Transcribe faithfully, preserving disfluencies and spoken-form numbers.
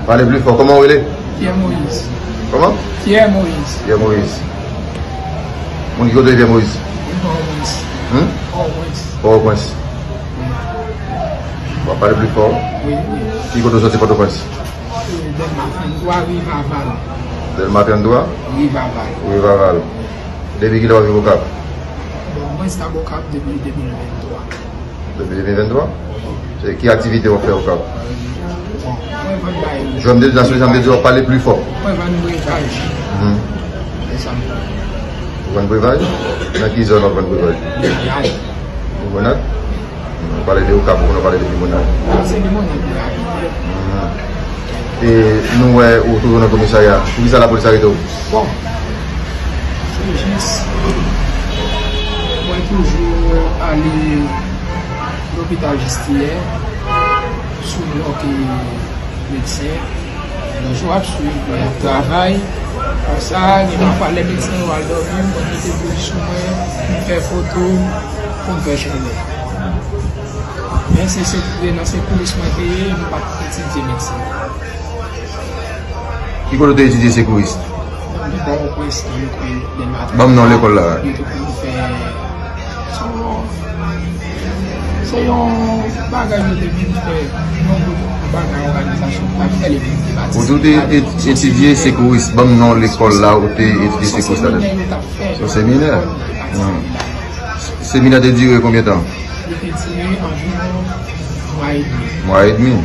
Pale pli fò, kòman w rele? Pierre Moïse. Kòman? Pierre Moïse. Pierre Moïse. Moun ki kote Pierre Moïse? Pòtoprens. Hmm? Pòtoprens. Pòtoprens. Wi. W ap pale pli fò? Wi, wi. Ki kote w soti Pòtoprens? Dèlma trannntwa, Rivaval. Dèlma trannntwa? Rivaval. Rivaval. Depi kilè w ap viv Okap? Bon, mwen tab Okap depi de mil venntwa. Depi de mil venntwa? Se ki aktivite w ap fè Okap? Bon, mwen vann bagay. Jan m te di, jan m te di, w ap pale pli fò. Mwen vann brevaj. Mhm. Se sa m fè. Ou vann brevaj? Nan ki zòn w ap vann brevaj? Nan Grenad. Nan Grenad? Ou pale de Okap, ou konnen w pale de Limonad. Se Limonad mwen abite. Mhm. E nou wè ou toujou nan komisarya. Poukisa lapolis arete w? Bon, se jis, mwen toujou ale lopital Jistiyè sou non ke medsen. Yon jou ap swiv, mwen ap travay. Konsa, gen pafwa lè medsen yo al dòmi, mwen mete bouch sou mwen, m fè foto, pou m fè chalè. Men se, se nan sekouris mwen te ye, m pa t etidye medsen. Ki kote w te etidye sekouris? Nan Pòtoprens, nan lekòl Dèlma. Ban m non lekòl la. Yo te konn fè, se yon, se yon bagay yo te vin fè, yon gwoup bagay, òganizasyon k t ap fè l epi yo te pati. Ou di w te et-, etidye sekouris. Ban m non lekòl la ou te etidye sekouris la. Se yon seminè yo t ap fè. Se yon seminè. Hmm. Seminè te dire konbyen tan? Li te dire anviwon mwa edmi. Mwa edmi.